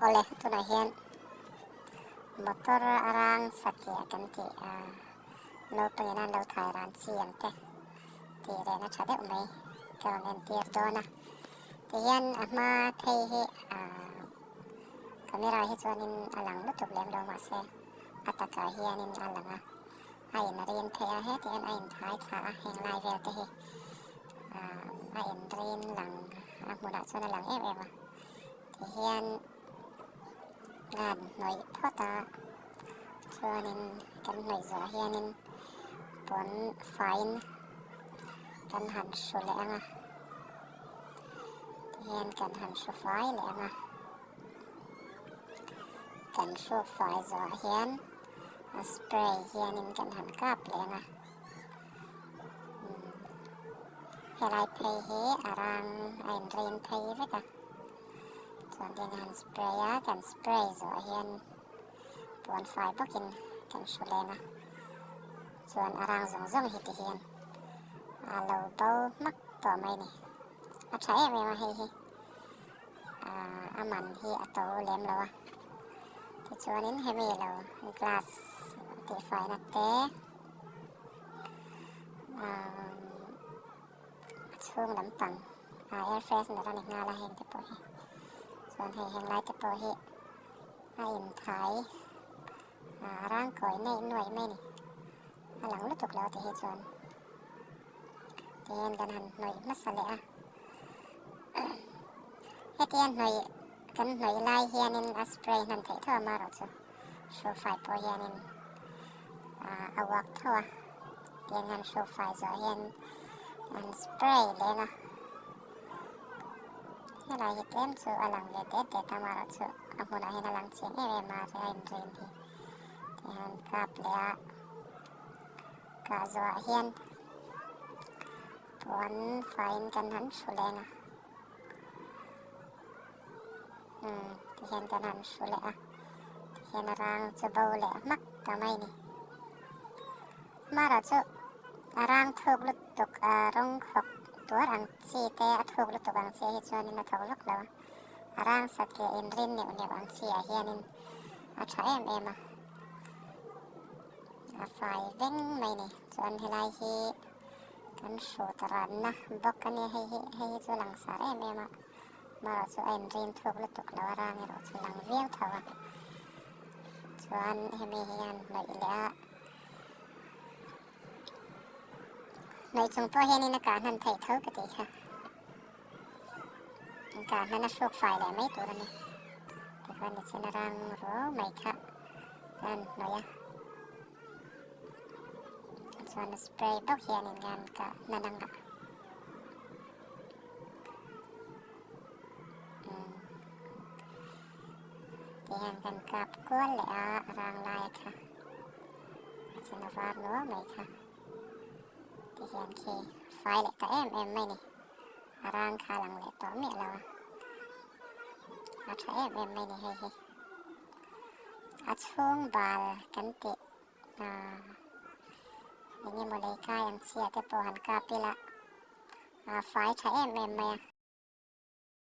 Awle tunah hian motor a rang satliah kan tih a naupangin an lo thai ran chi ang te tih rehna tha deuh mai ka rawn entir dawn a tihian a hma phei hi ah camera hi chuanin a lang lutuk lem lo mahse a takah hianin a lang a a inrin phei a heti hian a inthai thla a heng lai vel te hi ah a inrin lang a hmunah chuan a lang em em a. Tihian kan hnawih phawt a, chuanin kan hnawih zawh hianin pawn faiin kan han hru leh ang a, tihian kan han hru fai leh ang a, kan hru fai zawh hian a spray hianin kan han kap leh ang a, helai phei hi a rang a inrin phei vek a. Chuan tin han spray a, kan spray zawh hian puan fai bawkin kan hru leng a, chuan a rang zawng zawng hi ti hian a lo bo hmak tawh mai ni. A tha em em a hei hi a man hi a to lem lo a, tichuanin hemi lo glass tihfaina te a chhung lampang a air freshener a ni nghal a heng te pawh hi chuan hei heng lai te pawh hi a inthai a rang kawi neih nuaih mai a ni a lang lutuk lo tih hi chuan tihian kan han hnawih hmasa leh a hetia hnawih kan hnawih lai hianin a spray hman theih tho amaherawhchu hru fai pawh hianin a uak tho a tiang hian hru fai zawh hian an spray leng a helai hi tlem chu a lang ve det det a amaherawhchu a hmunah hian a lang chiang em em a a inrin hi tihian kap leh a kah zawhah hian puan faiin kan han hru leng a umm tihian kan han hru leh a tihian a rang chu bo leh hmak ta mai ni amaherawhchu a rang thuk lutuk a rawng khawk tuar ang chi te a thuk lutuk ang chi hi chuanin a thawk vak lo a a rang satliah inrin neuh neuh ang chi ah hianin a tha em em a a fai veng mai ni chuan helai hi kan hrut ranna bawk a nia hei hi hei hi chu a langsar em em a marawh chu a inrin thuk lutuk lo a rang erawh chu lang viau tho a chuan hemi hian hnawih leh a hnawih chung pawh hianin a kah hnan theih tho ka tih kha kah hnan a hruk fai leh mai tur a ni tikhuan nichin a rang ruau mai kha kan hnawih a. Chuan spray bawk hianin kan kah hna dangah tihian kan kap kual leh a a rang lai kha a chin a var nuau mai kha tihian khi fai leh ta em em mai ni a rang kha lang leh tawh miah lo a a tha em em mai ni hei hi. A chhung bal kan tih ah eng emaw lei kai ang chhia te pawh han kap ila a fai tha em em mai a.